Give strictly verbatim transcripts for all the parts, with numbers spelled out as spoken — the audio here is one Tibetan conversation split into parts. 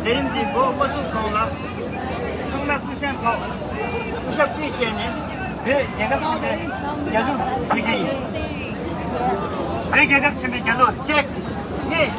ལས་རིམ་འདི་འགོ་མ་ཚུགས་གོང་ལ། ཚང་མ་སྐུ་བཞེངས་ཐོག་སྐུ་ཞབས་པུས་བྱས་ནས་བོད་རྒྱལ་ཁབ་ཆེན་པོའི་རྒྱལ་གླུ་ཕུལ་གྱི་ཡིན། བོད་རྒྱལ་ཁབ་ཆེན་པོའི་རྒྱལ་གླུ་གཅིག་གཉིས།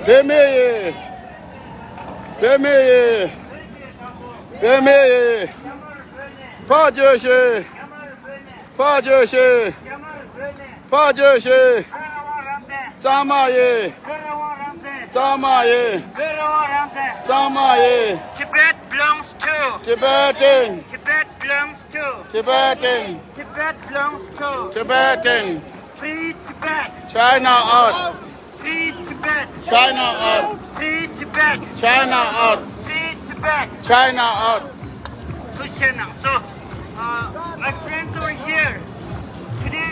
བོད་མི་ཡིས། བོད་མི་ཡིས། བོད་མི་ཡིས། ཕར་བརྗོད་ཤིག་ཕར་བརྗོད་ཤིག་ཕར་བརྗོད་ཤིག་གཙང་མ་ཡིས། གཙང་མ་ཡིས། གཙང་མ་ཡིས། Tibet belongs to Tibetan. Tibet belongs to Tibetan. Tibet belongs to Tibetan. Free Tibet. China out. Free Tibet. China out. Free Tibet. China out. Free Tibet. China out. So, uh, my friends over here, today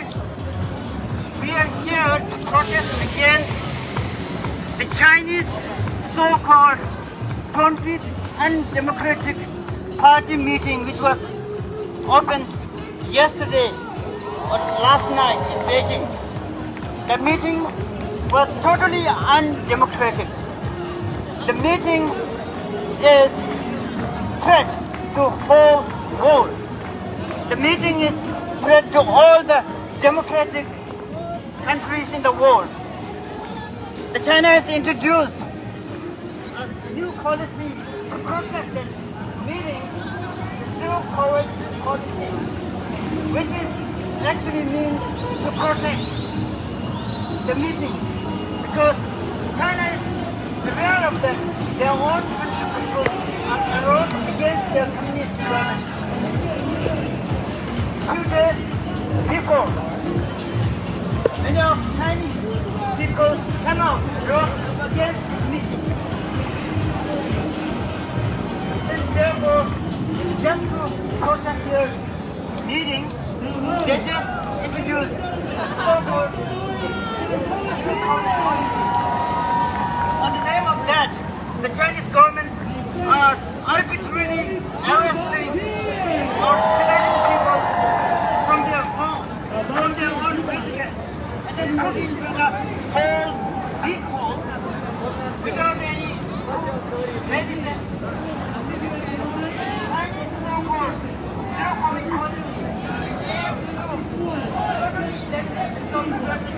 we are here to protest against the Chinese so-called twenty-fifth Undemocratic Party meeting, which was opened yesterday or last night in Beijing. The meeting was totally undemocratic. The meeting is threat to whole world. The meeting is threat to all the democratic countries in the world. The China has introduced a new policy to protect the meeting, the zero COVID policy, which is actually means to protect the meeting, because China is aware of that their own country people are arose against their communist government. Few days before, many of Chinese people came out and rose against this meeting. And therefore, just to protect their meeting, they just introduced so-called on the name of that, the Chinese government are arbitrarily arresting or preventing people from their home, from their own residence, and then put into the whole big hall without any food, medicine. Chinese so-called, so-called economy is aimed to totally eliminate the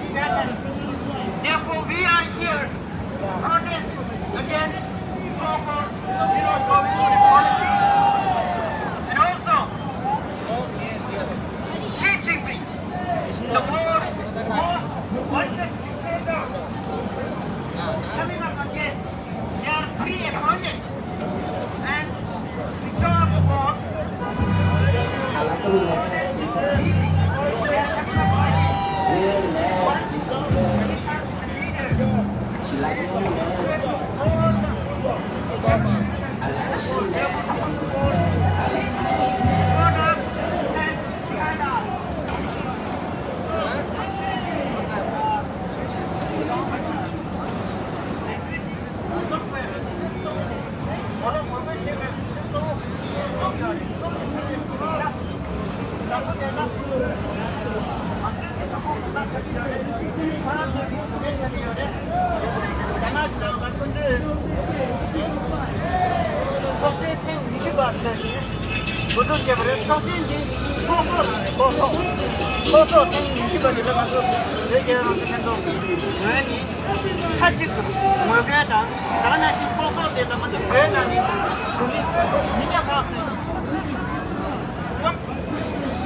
Tibetans. Therefore, we are here protest against so-called zero COVID policy. And also, Xi Jinping, the world's most wanted dictator, is coming up again. They are pre-appointed and to show up for ཚོགས་ཆེན་ཐེངས་ཉི་ཤུ་པ་ཟེར་ཞིང་འགོ་འཛུགས་བྱས་པ་རེད། ཚོགས་ཆེན་འདི་ལྐོག་ཟ་རང་རེད། ལྐོག་ཟ། ལྐོག་ཟ་ཐེངས་ཉི་ཤུ་པ་ཡིན་ན་ང་ཚོ་བོད་རྒྱལ་ཡོངས་ཀྱི་ལྷན་ཚོགས་ངོས་ནས་མཐའ་གཅིག་ཏུ་ངོ་རྒོལ་དང་། ད་ག་ནང་བཞིན་ལྐོག་ཟ་དེ་ལ་ང་ཚོ་བོད་ནང་ནས་བོད་མི་མི་སྐྱ་ཁག་ཅིག་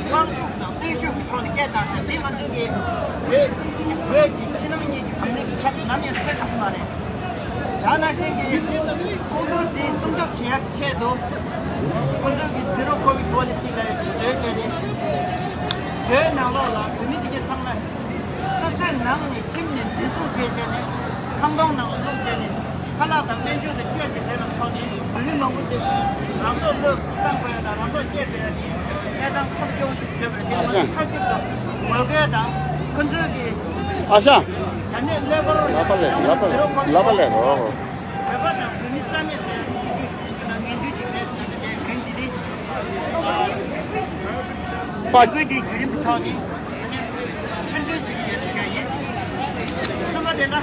དབང་ཤུགས་དང་གནོན་ཤུགས་ཀྱི་ཐོག་ནས་སྐད་བཏང་ཤག་འདི་ང་ཚོ་གི་བོད་བོད་ཀྱི་ཕྱི་ནང་གཉིས་ཀྱི་བོད་མི་གི་ཁ་ནང་ནམ་ཡང་ཚོད་ཆོག་གི་མ་རེད། ད་ནང་བཞིན་གྱི་ཁོང་ཚོ་འདི་སྲུང་སྐྱོབ་བྱེད་ཡག་གི་ཆེད་དུ་ཁོང་ཚོ་གི་Zero Covid Policy ལབ་ཡག་གི་བཟོས་བྱས་ནས་བོད་ནང་ལོགས་ལ་བོད་མི་དེ་གའི་ཚང་མ་སོ་སོའི་ནང་ནས་ཁྱིམ་ནས་འཛིན་བཟུང་བྱས་བྱས་ནས་ཁང་སྟོང་ནང་ལ་བླུགས་བྱས་ནས་ཁ་ལག་དང་སྨན་བཅོས་དང་ཁྱད་ཀྱི་ལས་ལ་ཐོག་ནས་བོད་མི་མང་པོ་ཞིག་རང་སྲོག་བློས་བཏང་དགོས་ཡ་དང་རང་སྲོག་བཅད་དགོས་ཡ་དེ་གནས་སྟངས་ཁག་པོ་ཞིག་བཟོས་པ་རེད། དེ་ང་ཚོ་མཐའ་གཅིག་ཏུ་ངོ་རྒོལ་དང་ཁོ་ཚོའི་གི་ཨ་ཤ། ད་ནས་ཀླད་ཀོར་ལབ་པ་ལས་ལབ་པ་ལས་ལབ་པ་ལས་རོགས། བོད་པ་དང་བོད་མི་རྩ་མེད་བཟོ་ཡ་གི་སྲིད་ཇུས་ཡིན་རྒྱུ་ན་ངན་ཇུས་ཅིག་རེད་ཟེར་ནས་དེ་གན་དེ་རིང་། ཕ་གི་དེའི་བརྒྱུད་རིམ་ཚོགས་ནི་ཁྲིམས་མཐུན་བྱེད་ཀྱི་ཡོད་ཟེར་ཡ་ཡིན། གསུམ་པ་དེ་ལ་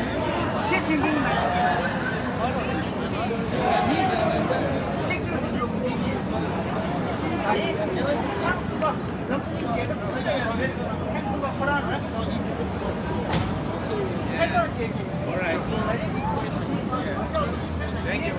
ཞི་ཅིན་ཕིང་ལ་ནི་གཅིག་གྱུར་གྱི་ལུགས་འདི་ཡིན། ད་ཡིན་ཁག་གསུམ་པ་ལམ་སྟོན་རྒྱལ་ཁབ་ཁ་ཤས་ཡང་མེད་ཁག་གསུམ་པ་ཁོ་རང་རང་གི་ཐོག་ནས་ཐད་གཏོང་བྱེད་ཅིང་། All right. Thank you.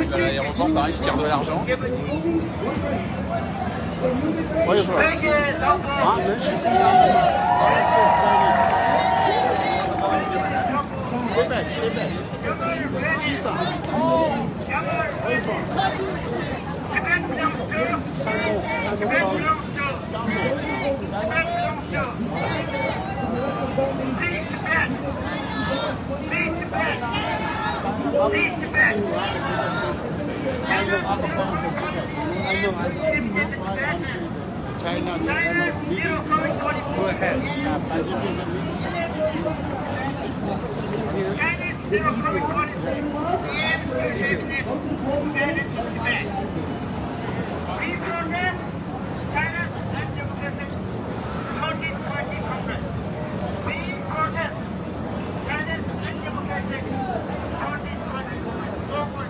Voilà, il reporte, hein, il se tire de l'argent. Moi, je vois. Hein ? Québec, Québec. China, China, go ahead. Sitting here, eating. China's undemocratic twenty twenty Congress. We protest China's undemocratic twenty twenty global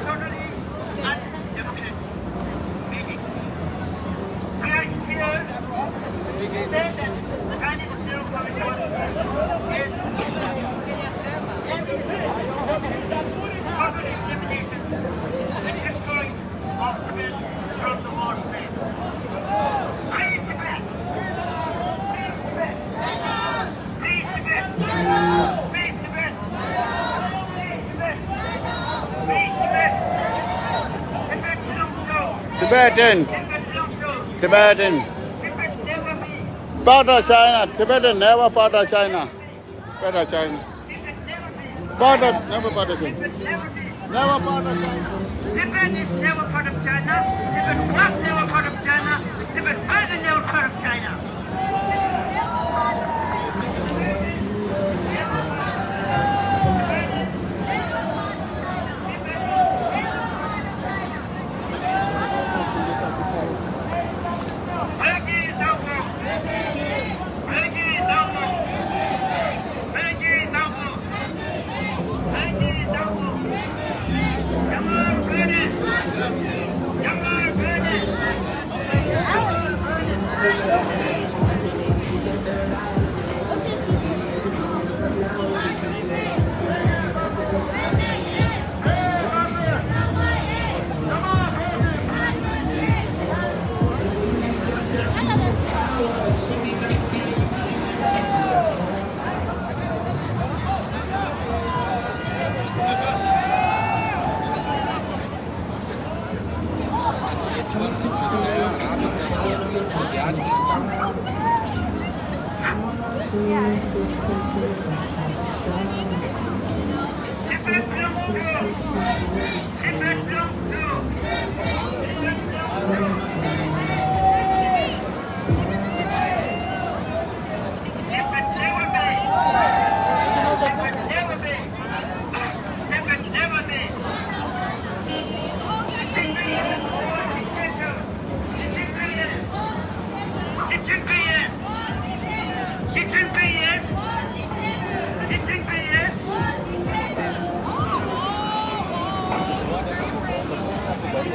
totally undemocratic meeting. We are here to say that the Chinese Zero Covid Policy is totally elimination and destroying Tibetan, Tibetan, part of China, Tibetan never part of China. Part of China. Part of, never part of China. Never part of China. Tibet is never part of China. Tibet was never part of China. Tibet will be never part of China.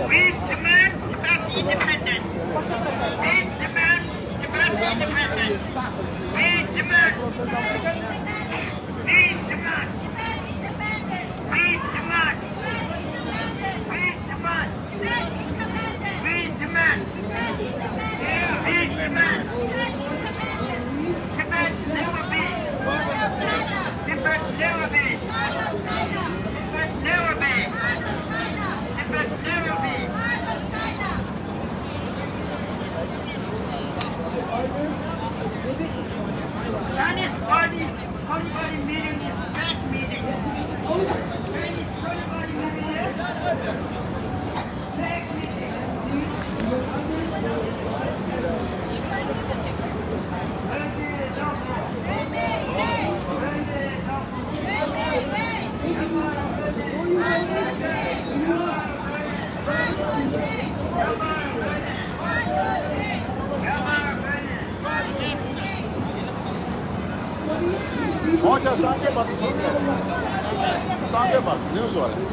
We demand Tibet independence. We demand Tibet independence. We demand. We demand. We demand. We demand. We demand. We demand. Tibet never be. Tibet never be. Tibet never be. Tibet never be. Chinese party, Tolibari meeting is bad meeting. Chinese Tolibari meeting is bad meeting. ཁོང་ཅག་སངས་རྒྱས་པ་དང་མཚོན་ཆ་རེད། སངས་རྒྱས་པ་ནེའུ་སུ་བ་རེད།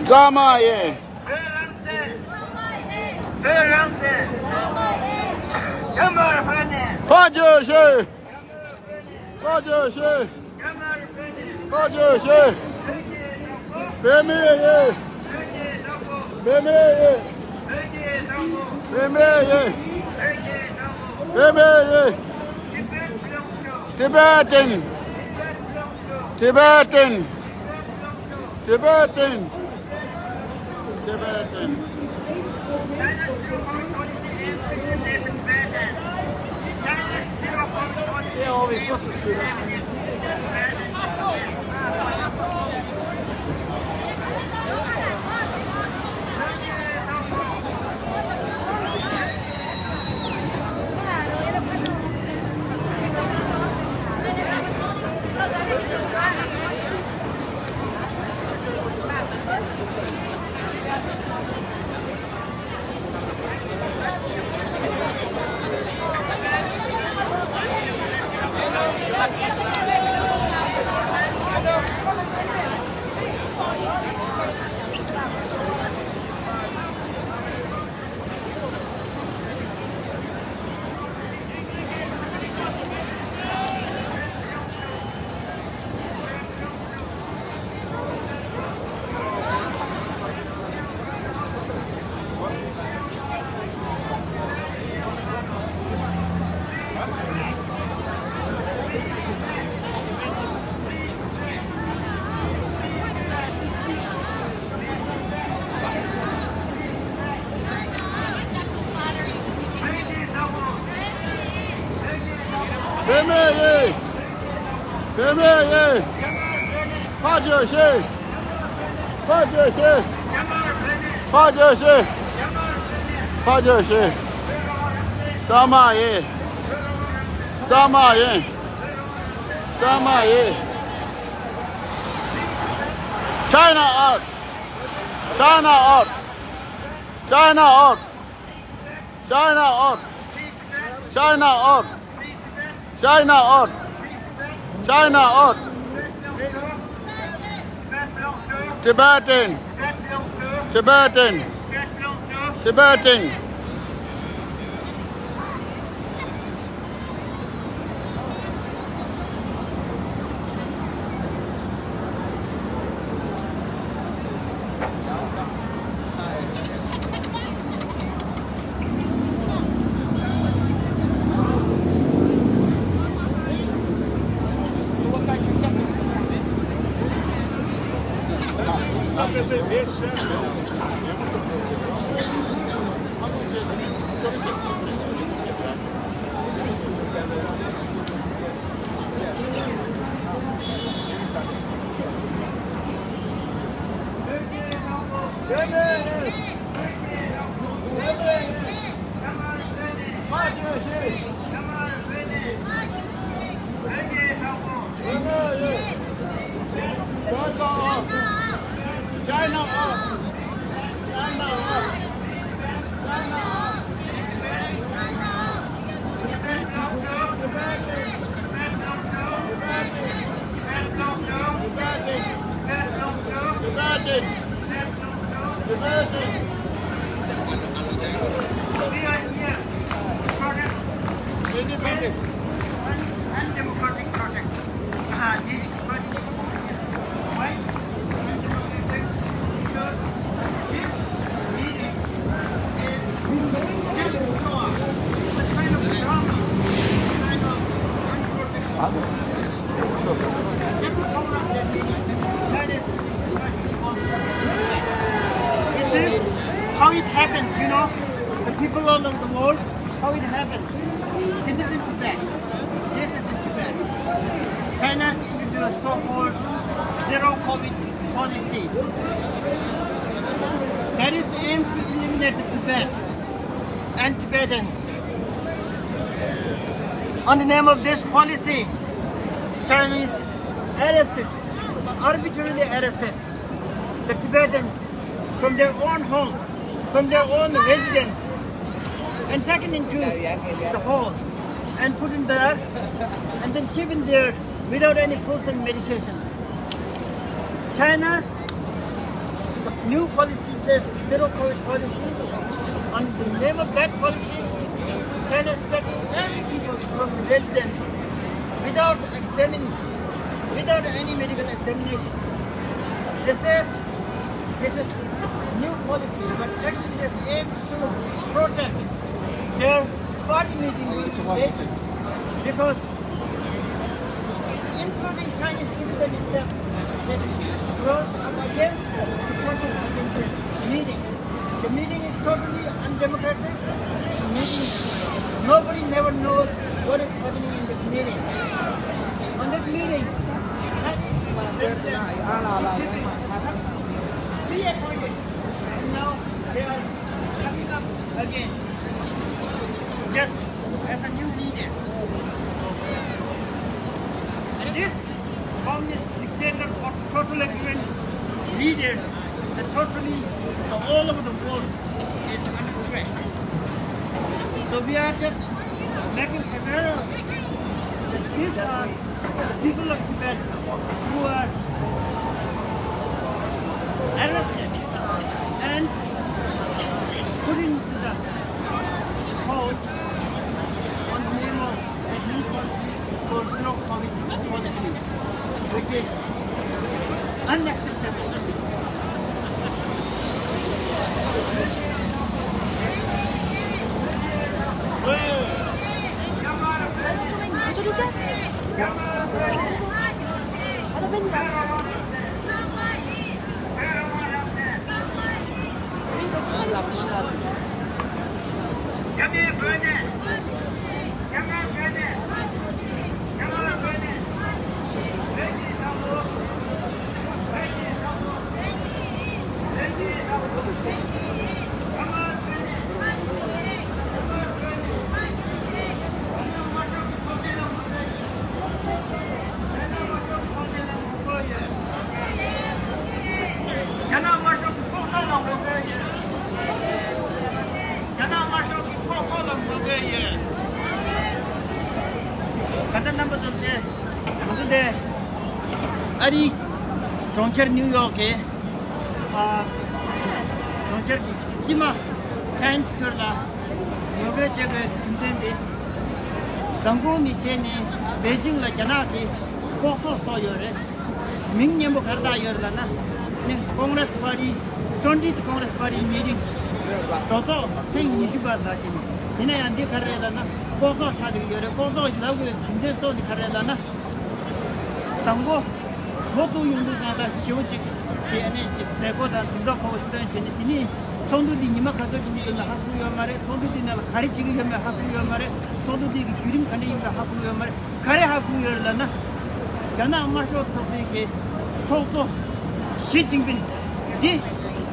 ཙ་མ་ཡེ། ཕ་རྒྱལ་ཤོད། ཕ་རྒྱལ་ཤོད། ཕ་རྒྱལ་ཤོད། བོད་མི་ཡིན། བོད་མི་ཡིན། བོད་མི་ཡིན། བོད་མི་ཡིན། Tibetan. Tibetan. Tibetan. Tibetan. བོད་མི་ཡིན། བོད་མི་ཡིན། ཕ་རྒྱལ་ཤོད། ཕ་རྒྱལ་ཤོད། ཕ་རྒྱལ་ཤོད། ཕ་རྒྱལ་ཤོད། ཙ་མ་ཡིན། ཙ་མ་ཡིན། ཙ་མ་ཡིན། China out! China out! China out! China out! China out! China out! China out! Tibetan! Tibetan! Tibetan! Independent and democratic project. Uh, this project. Why? Because this meeting is just a show off. It's a kind of drama, kind of unprofessional. Just to cover up that meeting, China is This is how it happens, you know. The people all over the world, how it happens. This is in Tibet. This is in Tibet. China's introduced so-called zero COVID policy that is aimed to eliminate the Tibet and Tibetans. On the name of this policy, Chinese arrested, arbitrarily arrested the Tibetans from their own home, from their own residence, and taken into the hall and put in there, and then keep in there without any foods and medications. China's new policy says zero COVID policy. On the name of that policy, China is taking every people from the residence without examining, without any medical examinations. They says this is new policy, but actually this aims to protect their party meeting, because including Chinese citizen itself, that rose up against the content of the meeting. The meeting is totally undemocratic. The meeting, nobody never knows what is happening in this meeting. On that meeting, Chinese President Xi Jinping is reappointed, and now they are coming up again. Just as a new leader. And this communist dictator or totalitarian leader, the totally all over the world is under threat. So we are just making aware of that these are the people of Tibet who are arrested and put into the court on the name of a new policy called zero COVID policy, which is unacceptable. རྒྱ་ནག་དམར་ཤོག་གི་ལྐོག་ཟ་ལ་ངོ་རྒོལ་ཡོད། རྒྱ་ནག་དམར་ཤོག་གི་ལྐོག་ཟ་ལ་ངོ་རྒོལ་ཡོད། ད་ལྟ་རྣམ་པ་ཚོ་དེ་ང་ཚོ་དེ་ཨ་རིའི་གྲོང་ཁྱེར་ནིའུ་ཡོག་གི་ཨ་གྲོང་ཁྱེར་གྱི་དཀྱིལ་མ་ཊའིམ་སི་སྐུ་ཝེར་ལ་ངོ་རྒོལ་བྱེད་དགོས་རྒྱུ་མཚན་དེ། མདང་དགོང་ནས་བྱས་ནས་པེ་ཅིང་ལ་རྒྱ་ནག་གིས་ལྐོག་ཟ་བཟོས་ཡོད་རེད། མིང་སྙན་པོ་ག་རེ་བཏགས་ཡོད་རེད་ལབ་ན། ནི་ཀོང་རེས་པར་ཊི་ཊི་ཊི་ཀོང་རེས་པར་ཊི་མི་རིང་གྲོས་ཚོགས་ཐེངས་ཉི་ཤུ་པ་ལ་བྱས་ནས། ཡིན་ན་ཡང་འདི་ག་རེ་རེད་ལབ་ན། ལྐོག་ཟ་ཆགས་བསྡད་ཡོད་རེད། ལྐོག་ཟ་ལབ་དགོས་རྒྱུ་མཚན་གཙོ་འདི་ག་རེ་རེད་ལབ་ན། དང་པོ་འགོ་བཙུགས་ཡོང་དུས་ཙང་ལ་ཞེ་པོ་ཅིག་དེ་ནས་ཅིག་ མཛད་སྒོ་དང་འཛིན་གྲྭ་ཁག་སྟོན་བྱས་ནས། དེ་ནས་ཚོགས་འདུ་འདི་ཉི་མ་ག་ཚོད་ཀྱི་ཡིན་ན་ཧ་གོ་ཡོད་མ་རེད། ཚོགས་འདུ་འདི་ནང་ལ་ག་རེ་བྱེད་ཀྱི་ཡོད་མེད་ཧ་གོ་ཡོད་མ་རེད། ཚོགས་འདུ་འདི་གི་བརྒྱུད་རིམ་ག་འདྲ་ཡིན་མེད་ཧ་གོ་ཡོད་མ་རེད། ག་རེ་ཧ་གོ་ཡོད་རེད་ལབ་ན། རྒྱ་ནག་དམར་ཤོག་ཚོགས་པའི་གི་ཚོགས་གཙོ་ཞི་ཅིན་ཕིང་འདི་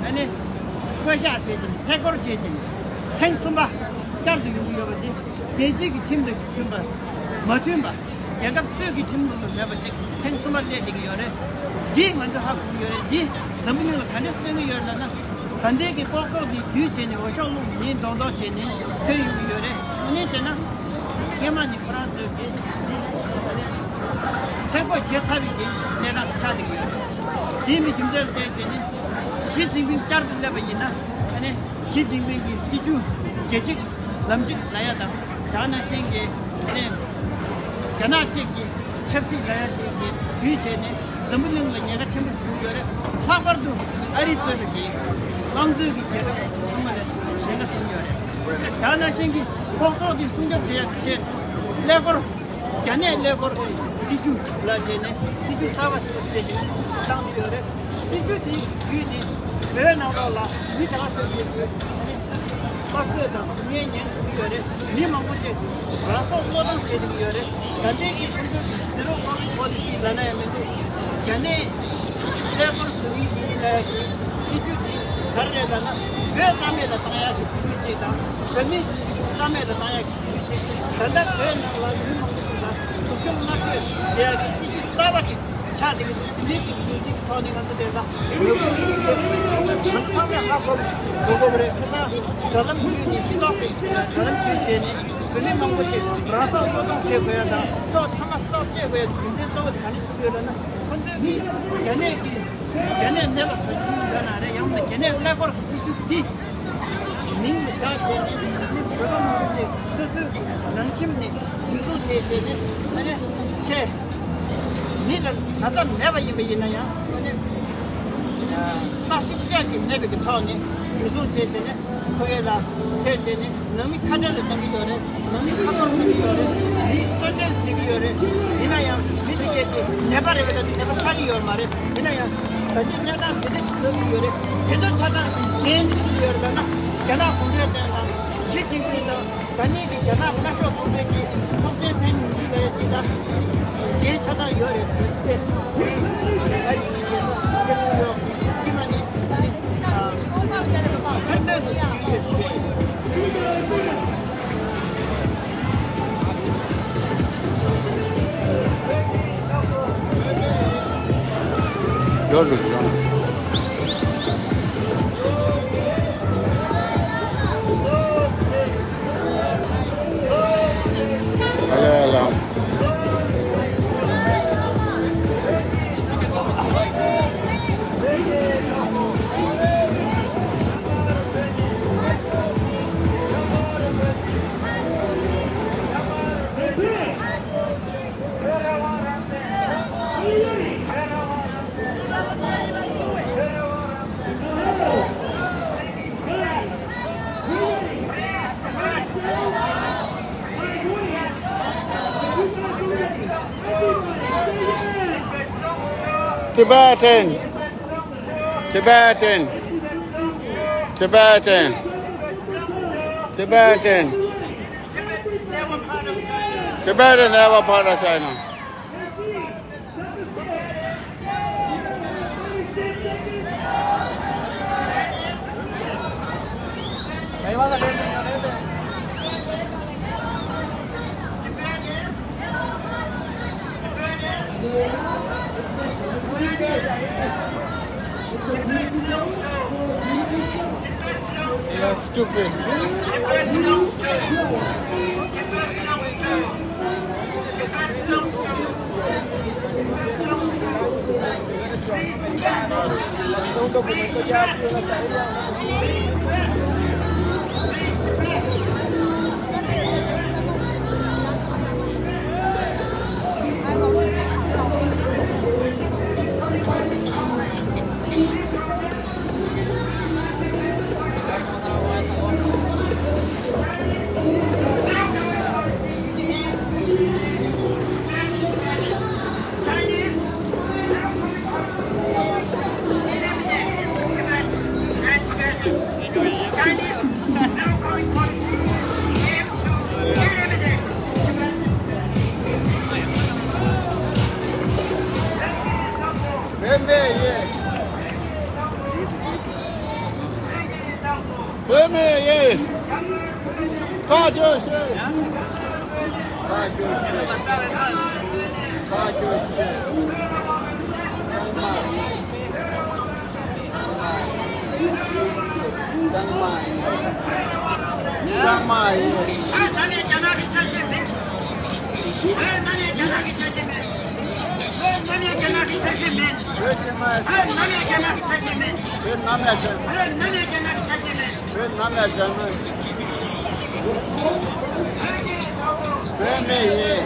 ཨ་ནི་བསྐོ་གཞག་བྱས་བྱས་ནས། ཐད་སྐོར་བྱས་བྱས་ནས། ཐེངས་གསུམ་པ་བསྐྱར་དུ་ཡོང་གི་ཡོད་པ་འདི། རྒྱལ་སྤྱིའི་གི་ཁྲིམས་དང་མཐུན་པ། མ་མཐུན་པ། རྒྱལ་ཁབ་སུའི་གི་ཁྲིམས་ལུགས་ལ་མེད་པ་ཅིག་ཐེངས་གསུམ་པ་སླེབས་བསྡད་ཀྱི་ཡོད་རེད། འདི་ང་ཚོས་ཧ་གོ་གི་ཡོད་རེད། འདི་འཛམ་བུ་གླིང་ལ་ག་འདྲས་སྟོན་གྱི་ཡོད་ལབ་ན། ད་ལྟའི་གི་ལྐོག་ཚོགས་འདི་བརྒྱུད་བྱས་ནས། འོས་ཤོག་བླུགས་ནས་རྡོག་རྡོག་བྱས་ནས་ཐོན་ཡོང་གི་ཡོད་རེད། དངོས་གནས་བྱས་ན། སྔོན་མ་ནས་ཁོ་རང་ཚོས་འདི་ཐད་གཏོང་བྱས་ཚར་བའི་གི་གནས་སྟངས་ཆགས་བསྡད་ཀྱི་ཡོད་རེད། དེའི་མི་རྒྱུ་མཚན་ལ་བརྟེན་བྱས་ནས། ཞི་ཅིན་ཕིང་བསྐྱར་དུ་སླེབས་པ་ཡིན་ན། ཨ་ནི་ཞི་ཅིན་ཕིང་གི་སྲིད་བྱུས་རྒྱལ་སྤྱིའི་ལམ་ལུགས་ལ་ཡ་དང་། དེ་ནང་བཞིན་གྱི་ཨ་ནི་རྒྱ་ནག་གཅིག་གི་ཆབ་སྲིད་ལ་ཡ་དེ་གི་བརྒྱུད་བྱས་ནས་འཛམ་བུ་གླིང་ལ་ཉེན་ཁ་ཆེན་པོ་བཟོ་གི་ཡོད་རེད། ལྷག་པར་དུ་ཨ་རི་གཙོས་པའི་གི་དམངས་གཙོའི་གི་རྒྱལ་ཁབ་ཚང་མ་ལ་ཉེན་ཁ་བཟོ་གི་ཡོད་རེད། དེ་ནང་བཞིན་གྱི་ལྐོག་ཚོགས་དེ་སྲུང་སྐྱོབ་བྱེད་ཡ་ཆེད་ཀླད་ཀོར། རྒྱ་ནད་ཀླད་ཀོར་གྱི་སྲིད་བྱུས་ལ་བྱས་ནས། སྲིད་བྱུས་གསར་པ་ཞིག་བྱས་ནས་བཏང་གི་ཡོད་རེད། སྲིད་བྱུས་དེ་བརྒྱུད་དེ་བོད་ནང་ལོགས་ལ་མི་ག་ཚོད་ཅིག་གིས་ཨ་ནི་དམར་གསོད་དང་སྡུག་བསྔལ་མྱངས་བཅུག་གི་ཡོད་རེད། མི་མང་པོ་ཅིག་རང་སྲོག་བློས་བཏང་བྱེད་བསྡད་ཀྱི་ཡོད་རེད། ད་ལྟའི་གི་ཁོང་ཚོའི་ཛི་རོ་ཀོ་ཝིཌ་པོ་ལི་སི་ལབ་ན་ཡང་མི་འདུག་རྒྱ་ནད་ཀླད་ཀོར་བཟོ་མཁན་ཡིན་ན་ཡང་གི་སྲིད་བྱུས་དེ་ག་རེ་རེད་ལབ་ན། བོད་རྩ་མེད་ལ་བཏང་ཡག་གི་སྲིད་བྱུས་ཅིག་དང་། བོད་མི་རྩ་མེད་ལ་བཏང་ཡག་གི་སྲིད་བྱུས་ཅིག་ད་ལྟ་བོད་ནང་ལ་མི་མང་པོ་ཅིག་ལ་སྡུག་སྦྱོང་མནར་གཅོད་བྱེད་ཡག་གི་སྲིད་བྱུས་གསར་པ་ཅིག་ཆགས་བསྡད་ཀྱི་འདུག་དེ་འདྲའི་ཅིག་གི་ལོ་རྒྱུས་ཀྱི་ཐོག་ནས་ང་ཚོ་དེ་ལ་ངོ་རྒོལ་ཞུ་གི་ཡོད། ང་ཚོ་ཚང་མས་ཧ་གོ་གོ་གོ་བ་རེད། ཁ་སང་དྲ་ལམ་བརྒྱུད་ནས་སྤྱི་ཚོགས་ཀྱི་དྲ་ལམ་བརྒྱུད་བྱས་ནས། བོད་མི་མང་པོ་ཅིག་རང་སྲོག་བློས་གཏོང་བྱེད་དགོས་ཡ་དང་། སྲོག་ཐོག་མ་སྲོག་བཅད་དགོས་ཡ་རྒྱུ་མཚན་གཙོ་བོ་དེ་ག་རེ་བརྩི་གི་ཡོད་ལབ་ན། ཁོ་ཚོས་ཀྱི་རྒྱ་ནད་ཀྱི་རྒྱ་ནད་མེད་པ་བཟོ་རྒྱུ་ཡིན་པ་ན་རེད། ཡང་ན་རྒྱ་ནད་ཀླད་ཀོར་གྱི་སྲིད་བྱུས་འདི་མིང་ལ་བཞག་བྱས་ནས། བོད་པ་མང་པོ་ཅིག་སོ་སོའི་ནང་ཁྱིམ་ནས་འཇུ་བཟུང་བྱས་བྱས་ནས། ཨ་ནི་ཁྱེད་མི་ལ་ན་ཚ་མེད་པ་ཡིན་པ་ཡིན་ན་ཡང་། ཨ་ནི་བརྟག་ཞིབ་བྱས་བྱས་མེད་པའི་ཐོག་ནས་འཇུ་བཟུང་བྱས་བྱས་ནས། ཁོ་གེ་ལ་ཁྱེད་བྱས་ནས་ནང་མི་ཁ་བྲལ་ལ་གཏོང་གི་ཡོད་རེད། ནང་མི་ཁ་འཐོར་གཏོང་གི་ཡོད་རེད། མི་གསོད་བྲལ་བྱེད་ཀྱི་ཡོད་རེད། ཡིན་ན་ཡང་མི་དེ་གས་དེ་ནད་པ་རེད་པ། ད་དེ་ནད་པ་ཆགས་ཀྱི་ཡོད་མ་རེད། ཡིན་ན་ཡང་ད་ལྟའི་གནས་སྟངས་འདི་འདྲ་ཞིག་བཟོ་གི་ཡོད་རེད། དེ་ཚོ་ཆ་ཚང་གི་འགན་འདི་སུས་ཡོད་རེད་ལབ་ན། རྒྱ་ནག་གུང་ཁྲན་ཏང་དང་། ཞི་ཅིན་ཕིང་དང་། ད་ནི་གི་རྒྱ་ནག་དམར་ཤོག་ཚོགས་པའི་གི་ཚོགས་ཆེན་ཐེངས་ཉི་ཤུ་པའི་དེ་ལ་འགན་ཆ་ཚང་ཡོད་རེད་ཟེར་ཏེ། ཨ་རི་གི་རྒྱལ་ས་ནིའུ་ཡོག་གི་མ་ནི་ཨ་ནི་ཐེར་འདོན་དུ་ཞུས་ཡོད་ཞུས་ཡོད། ཡོད་རེད་ཡོད། Tibetan, Tibetan, Tibetan, Tibetan, Tibetan never part of China. You're stupid. བོད་མི་ཡིན། བཀའ་བཀྱོན་ཞུ། བཀའ་བཀྱོན་ཞུ། བཀའ་བཀྱོན་ཞུ། ཚང་མ་ཡིན། ཚང་མ་ཡིན། ཚང་མ་ཡིན། བོད་ནམ་ཡང་རྒྱ་ནག་གི་ཆ་ཤས་མེད། བོད་ནམ་ཡང་རྒྱ་ནག་གི་ཆ་ཤས་མེད། བོད་ནམ་ཡང་རྒྱ་ནག་གི་ཆ་ཤས་མེད། བོད་ནམ་ཡང་རྒྱ་ནག་གི་ཆ་ཤས་མེད། བོད་ནམ་ཡང་རྒྱ་ནག་གི། བོད་མི་ཡིན།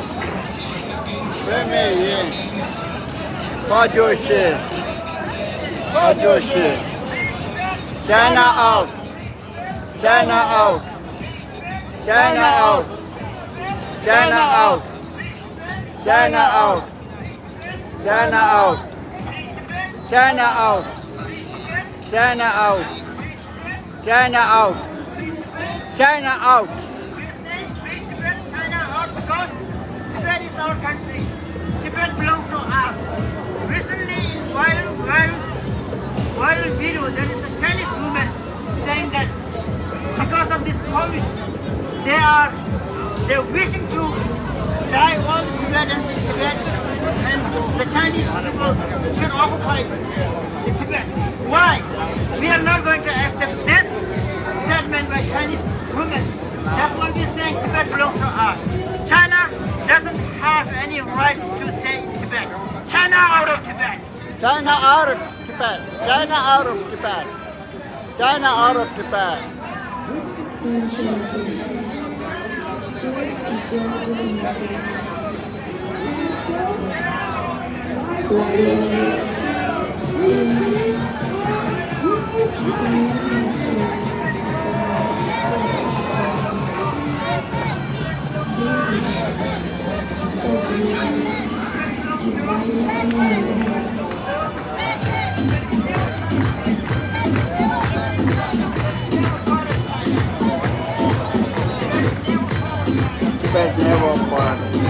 བོད་མི་ཡིན། བཀའ་བཀྱོན་ཞུ། བཀའ་བཀྱོན་ཞུ། China out! China out! China out! China out! China out! China out! China out! China out! China out! China out! We say free Tibet, China out because Tibet is our country. Tibet belongs to us. Recently in viral, viral, viral video, there is a Chinese woman saying that because of this COVID, they are, they're wishing to die all the Tibetans in Tibet, and the Chinese people should occupy the Tibet. Why? We are not going to accept this statement by Chinese women. That's what we're saying. Tibet belongs to us. China doesn't have any rights to stay in Tibet. China out of Tibet. China out of Tibet. China out of Tibet. China out of Tibet. Tibet never forgot.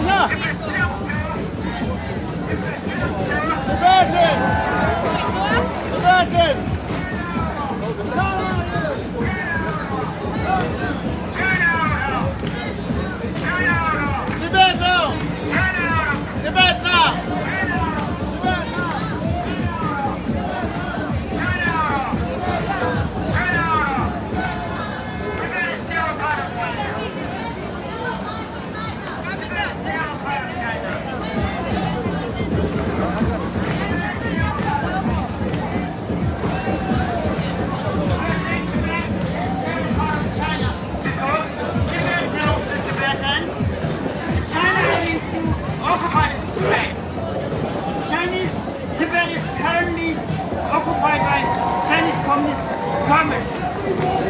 Tibetan! Tibetan! Tibet now! Tibet now! Tibet now! China means to occupy Tibet. Chinese Tibet is currently occupied by Chinese Communist government.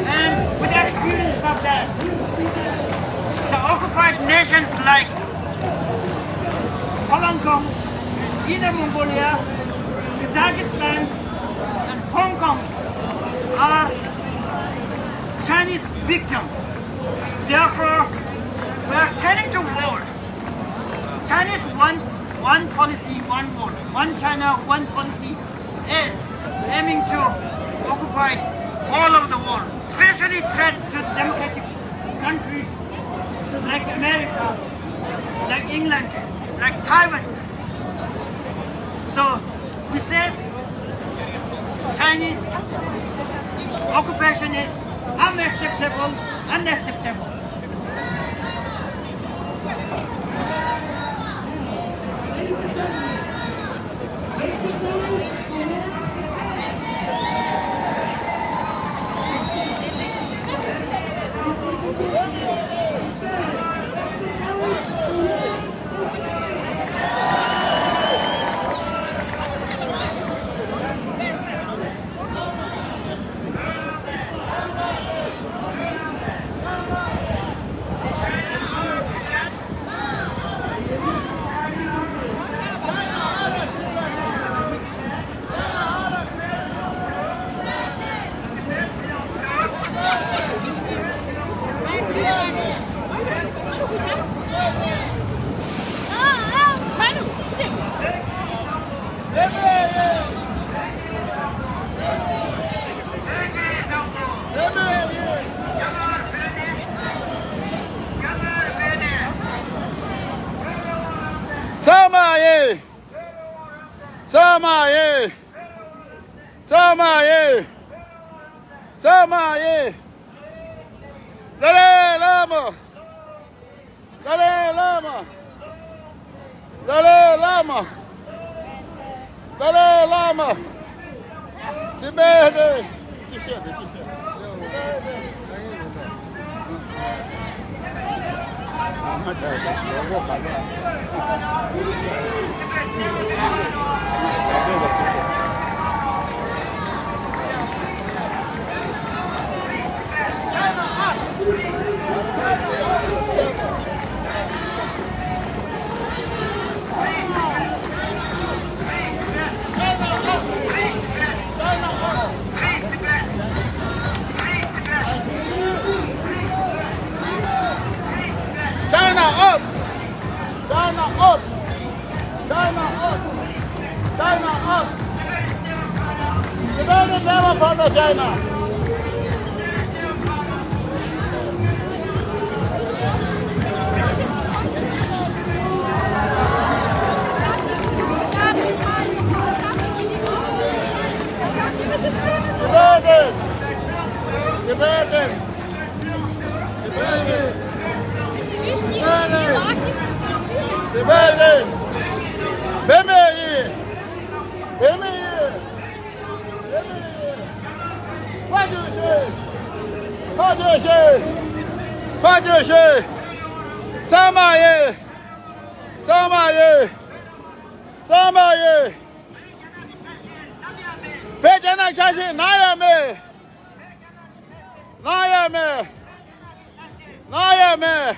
And with the experience of that, the occupied nations like Falun Gong, Inner Mongolia, Kazakhstan, and Hong Kong are Chinese victims. Therefore, we are turning to war. Chinese one, one policy, one world. One China, one policy is aiming to occupy all over the world, especially threats to democratic countries like America, like England, like Taiwan. So we say Chinese occupation is unacceptable, unacceptable. ཚང་མ་ཡིན། ཚང་མ་ཡིན། ཚང་མ་ཡིན། ཚང་མ་ཡིན། ཏཱ་ལའི་བླ་མ། ཏཱ་ལའི་བླ་མ། ཏཱ་ལའི་བླ་མ། ཏཱ་ལའི་བླ་མ། ཅི་བས་རེད། ཅི་བཤད་དེ་ཅི་བཤད། China up! China up! China up! China up! Tibet is never part of China! Tibetan! Tibetan! Tibetan! Tibetan! བོད་མི་ཡིན། བོད་མི་ཡིན། བོད་མི་ཡིན། ཕར་རྒྱུགས་ཤིག་ཕར་རྒྱུགས་ཤིག་ཕར་རྒྱུགས་ཤིག་ཚང་མ་ཡིན། ཚང་མ་ཡིན། ཚང་མ་ཡིན། བོད་རྒྱ་ནག་ཆ་ཤས་ནམ་ཡང་མེད། ནམ་ཡང་མེད། ནམ་ཡང་མེད།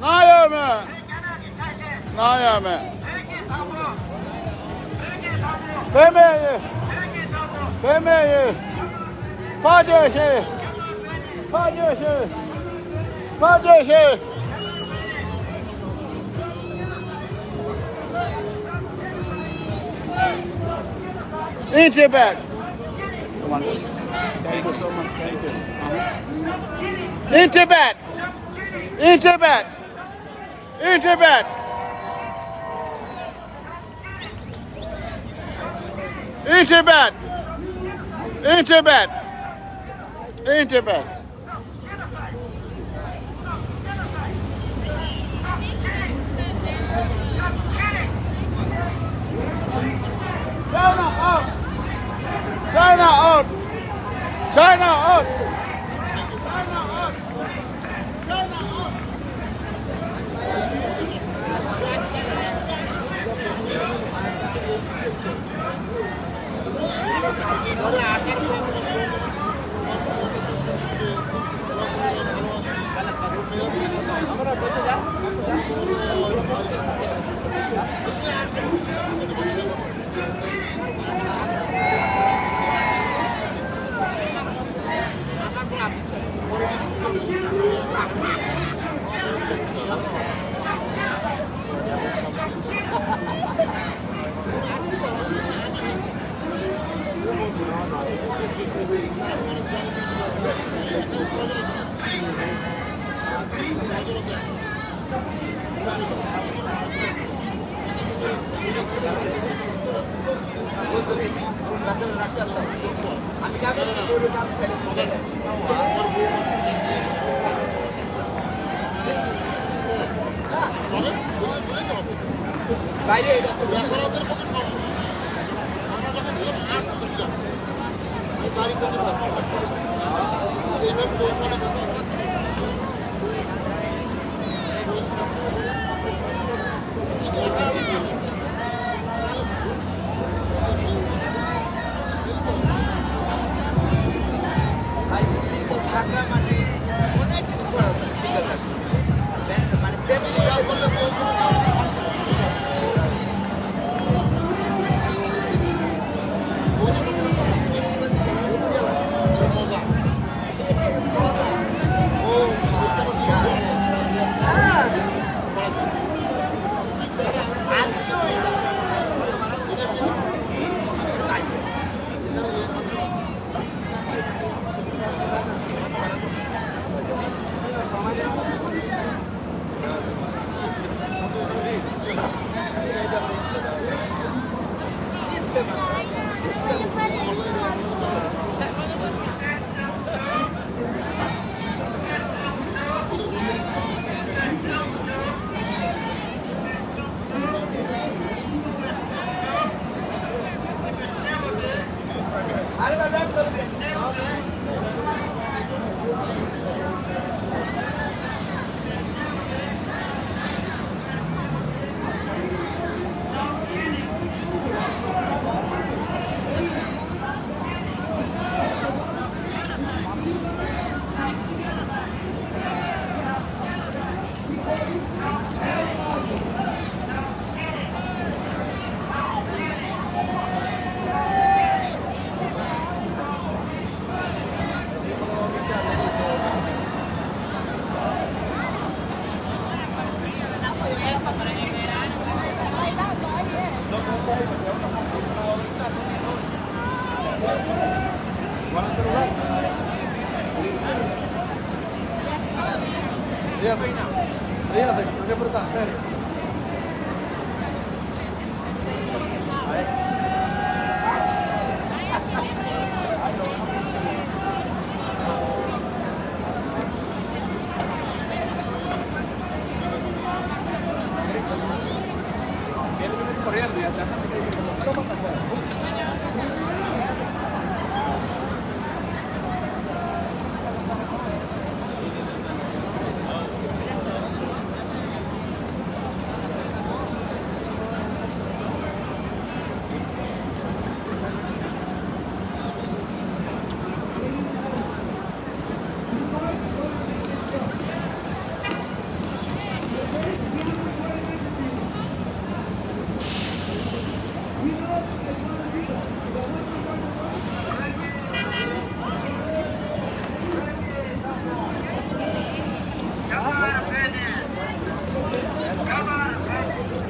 ནམ་ཡང་མེད། ནམ་ཡང་མེད། བོད་མི་ཡིན། བོད་མི་ཡིན། ཕར་རྒྱུགས་ཤིག་ཕར་རྒྱུགས་ཤིག་ཕར་རྒྱུགས་ཤིག In Tibet. In Tibet. In Tibet. In Tibet. In Tibet. In Tibet. In Tibet. China out! China out! China out! China out! China out!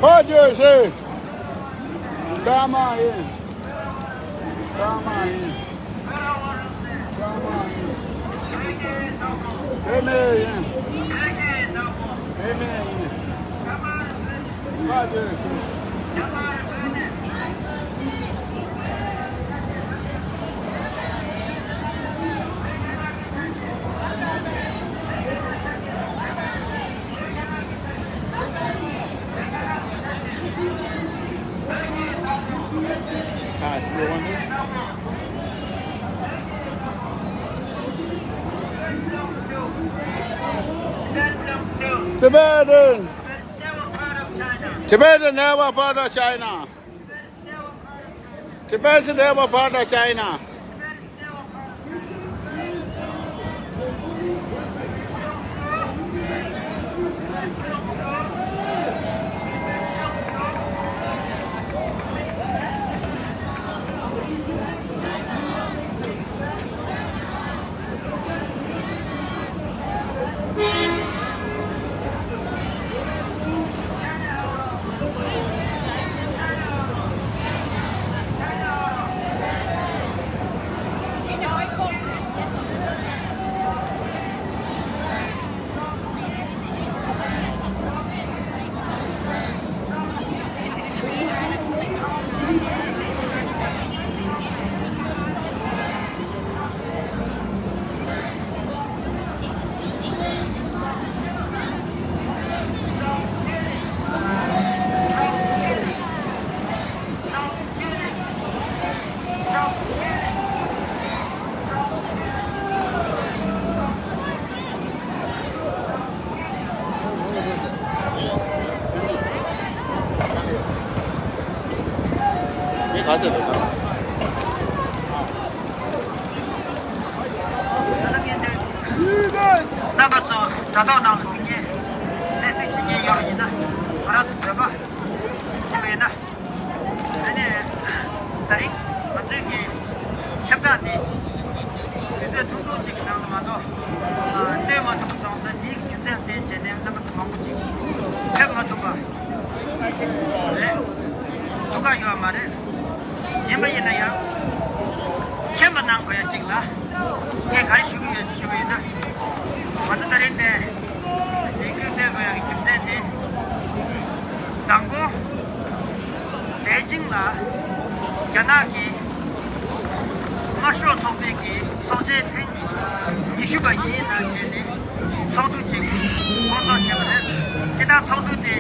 ཕ་རྒྱལ་ཞེས། ཚང་མ་ཡིན། ཨེ་མེན། ཨེ་མེན། Tibetan! Tibetan never part of China. Tibet is never part of China. རྣམ་པ་ཚོ་དྲ་ཐོག་ནང་ལ་གཟིགས་མཁན། གསན་གཟིགས་བྱེད་མཁན་ཡོད་པ་ཡིན་ན། ང་རང་ཚོ་བོད་པ་ཡིན་ན། ཨ་ནི། ད་རིང་ང་ཚོའི་གི་ཁྱབ་བསྒྲགས་འདི། དུས་ཚོད་ཐུང་ཐུང་ཅིག་གི་ནང་ལ་མ་གཏོགས། ཨ། སྟོན་མ་ཐུབ་པ་སོང་ཙང་། འདིའི་རྒྱུ་མཚན་བརྟེན་བྱས་ནས་རྣམ་པ་ཚོ་མང་པོ་ཅིག་ཕེབས་མ་ཐུབ་པ་རེད། འདུག་ག་ཡོད་མ་རེད། ཡིན་པ་ཡིན་ན་ཡང་། མཁྱེན་པ་གནང་དགོས་ཡ་ཅིག་ལ། ངས་ག་རེ་ཞུ་གི་ཡོད་ཞུ་གི་ཡོད་ན། ང་ཚོ་ད་རིང་ནས་ལས་འགུལ་སྤེལ་དགོས་ཡ་གི་རྒྱུ་མཚན་དེ། དང་པོ། པེ་ཅིང་ལ་རྒྱ་ནག་གི་དམར་ཤོག་ཚོགས་པའི་གི་ཚོགས་ཆེན་ཐེངས་ཉི་ཤུ་པ་ཡིན་ནང་བཞིན་ནས་ཚོགས་འདུ་ཅིག་སྐོང་ཚོགས་བྱས་པ་རེད། དེ་དང་ཚོགས་འདུ་དེ་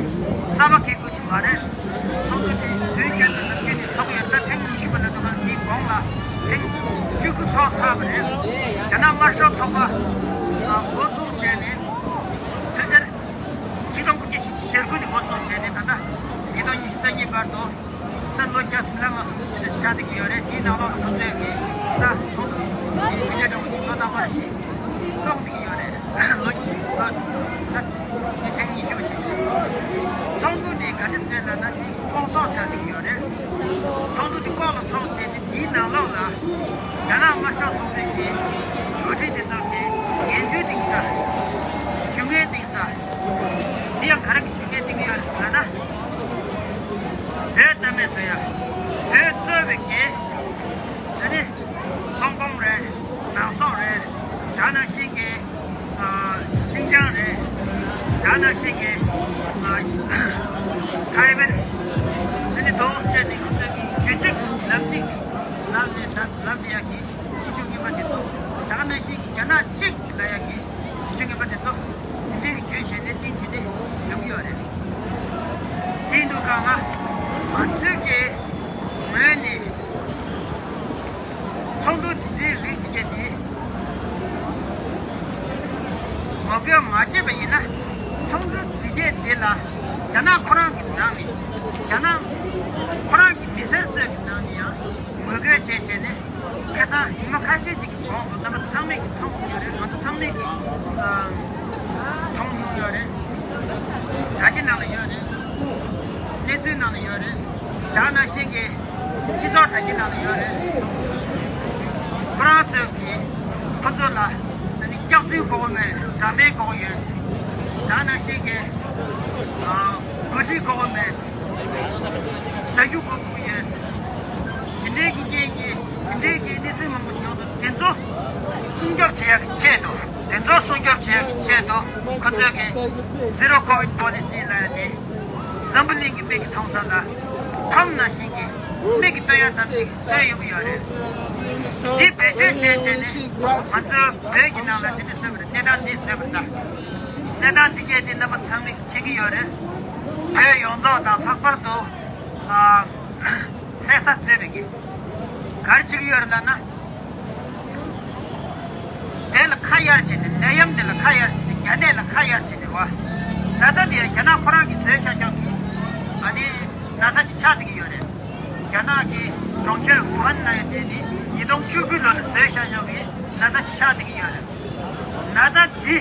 གསར་པ་འགེལ་དགོས་ཀྱི་མ་རེད། ཚོགས་འདུ་དེ་དུས་རྒྱུན་དུ་ནམ་རྒྱུན་ནས་ཚོགས་ཡོད་ཙང་། ཐེངས་ཉི་ཤུ་པ་ལ་འདུག་ག་འདིའི་གོང་ལ་ཐེངས་བཅུ་དགུ་ཚོགས་ཚར་བ་རེད། རྒྱ་ནག་དམར་ཤོག་ཚོགས་པ་འགོ་འཛུགས་བྱས་ནས་ཕལ་ཆེར་ཆིག་སྟོང་དགུ་བརྒྱ་བཞི་བཅུ་ཞེ་དགུ་ནས་འགོ་འཛུགས་བྱས་ནས། ད་ལྟ་ཉིས་སྟོང་ཉི་ཤུ་རྩ་གཉིས་བར་དུ་ད་ལོ་བརྒྱ་ཟིན་ལ་མ་སོང་བ་ཞིག་ཆགས་བསྡད་ཀྱི་ཡོད་རེད། དེའི་ནང་ལོགས་ལ་ང་ཚོས་ཀྱི་ད་ཚོགས་འདུ་མི་བརྒྱ་ཕྲག་གཅིག་ལོ་རྟག་པར་ཞིག་གཏོང་བསྡད་ཀྱི་ཡོད་རེད། ལོ་གཅིག་ལོ་ད་ཕྱི་ཐེངས་ཉི་ཤུ་ཞིག་ཚོགས་འདུ་འདི་ག་འདྲ་ཟེར་ལབ་ན། དེ་སྐོང་ཚོགས་ཆགས་བསྡད་ཀྱི་ཡོད་རེད། ཚོགས་འདུ་འདི་ལྐོག་ལ་ཚོགས་བྱས་ཏེ། དེའི་ནང་ལོགས་ལ་རྒྱ་ནག་དམར་ཤོག་ཚོགས་པའི་གི་འགོ་ཁྲིད་དེ་དག་གི་འགན་འཛིན་གཏིང་ཟབ། ཞུ་མཁན་གཏིང་ཟབ། འདི་ཡང་ག་རེ་གི་ཞུ་མཁན་གཏིང་ཡོད་ཟེར་ན། བོད་རྩ་མེད་བཟོ་ཡ། བོད་གཙོས་པའི་གི་ཨ་ནི་ཧོང་ཀོང་རེད། ནང་སོག་རེད། ད་ནང་བཞིན་གི་ཨ་ཤིན་ཅང་རེད། ད་ནང་བཞིན་གི་ཨ་ཐའེ་ཝན། ཨ་ནི་དོ་བོ་བཅས་ནི་ཁོང་ཚོའི་གི་རྒྱུད་གཅིག་ལམ་གཅིག་ལབ་ནས། ད་ལབ་བསྡད་ཡ་གི་སྲིད་སྐྱོང་རྙིང་པ་དེ་ཚོ། ད་ནང་བཞིན་གི་རྒྱ་ནག་གཅིག་ལབ་ཡ་གི་སྲིད་སྐྱོང་རྙིང་པ་དེ་ཚོ། དེ་འདྲའི་གི་རྒྱུན་བྱས་ནས་བསྟན་བྱས་ནས་ཡོང་གི་ཡོད་རེད། དེ་འདུག་ག་ང་ང་ཚོའི་གི་ངོས་ནས་ཚོགས་འདུ་དེ་འདྲའི་རིགས་དེ་གས་དེ་ངོ་རྒོལ་མ་བྱས་པ་ཡིན་ན། ཚོགས་འདུ་དེ་གས་དེ་ལ་རྒྱ་ནག་ཁོ་རང་གི་ནང་ནས། རྒྱ་ནག་ཁོ་རང་གི་མི་སེར་ཚོའི་གི་ནང་ནས་ཡང་ངོ་རྒོལ་བྱས་བྱས་ནས། ཁ་སང་ཉི་མ་ཁ་ཤས་ཤིག་གི་གོང་དུ་རྣམ་པ་ཚང་མས་ཀྱིས་མཐོང་ཡོད་རེད། ང་ཚོ་ཚང་མས་ཀྱིས་མཐོང་མྱོང་ཡོད་རེད། དྲ་རྒྱ་ནང་ལ་ཡོད་རེད། གནས་ཚུལ་ནང་ལ་ཡོད་རེད། དེ་ནང་བཞིན་གྱི་སྤྱི་ཚོགས་དྲ་རྒྱ་ནང་ལ་ཡོད་རེད། ཁོ་རང་ཚོས་ཀྱིས་ཁོ་ཚོ་ལ་ཨ་ནི་སྐྱག་རྫུན་གོ་གི་མེད། འདྲ་མིན་གོ་གི་ཡོད། དེ་ནང་བཞིན་གྱི་ཨ་འགོ་ཁྲིད་གོ་གི་མེད། ཞ་ཞུ་གོ་གི་ཡོད། དེ་འདྲའི་གི་རྐྱེན་གྱིས་ འདྲའི་གི་གནས་ཚུལ་མང་པོ་ཞིག་ཡོང་འདུག་དེ་ཚོ་སྲུང་སྐྱོབ་བྱེད་ཡག་གི་ཆེད་དུ། དེ་ཚོ་སྲུང་སྐྱོབ་བྱེད་ཡག་གི་ཆེད་དུ་ཁོ་ཚོས་གི་Zero Covid Policy ལབ་ཡ་དེ། འཛམ་བུ་གླིང་གི་མིག་གིས་མཐོང་ས་ལ་ཁམས་ནང་བཞིན་གྱི་མིག་གིས་སྟོན་ཡ་ཙམ་ཞིག་སྟོན་ཡོང་གི་ཡོད་རེད། འདི་བེད་སྤྱོད་བྱས་བྱས་ནས་ང་ཚོ་བོད་ཀྱི་ནང་ལ་དེ་འདྲ་བཟོས་པ་རེད། གནས་སྟངས་འདི་བཟོས་པ་རེད། གནས་སྟངས་འདི་གས་དེ་རྣམ་པ་ཚང་མས་མཁྱེན་གྱི་ཡོད་རེད། བོད་ཡོངས་རྫོགས་དང་ལྷག་པར་དུ་ཨ་ལྷ་ས་གཙོས་པའི་གི་ག་རེ་བྱེད་ཀྱི་ཡོད་རེད་ལབ་ན། དེ་ལ་ཁ་གཡར་བྱས་ནས། ནད་ཡམས་དེ་ལ་ཁ་གཡར་བྱས་ནས། རྒྱ་ནད་ལ་ཁ་གཡར་བྱས་ནས་བ། ད་ལྟ་དེ་རྒྱ་ནག་ཁོ་རང་གིས་བཟོས་བཞག་ཀྱང་གི། ཨ་ནི་ན་ཚ་ཅིག་ཆགས་བསྡད་ཀྱི་ཡོད་རེད། རྒྱ་ནག་གི་གྲོང་ཁྱེར་ཝུ་ཧན་ན་ཡོད་དེ་ནི་ཉིས་སྟོང་བཅུ་དགུ་ལོ་ལ་བཟོས་བཞག་ཀྱང་གི་ན་ཚ་ཅིག་ཆགས་བསྡད་ཀྱི་ཡོད་རེད། ན་ཚ་འདི་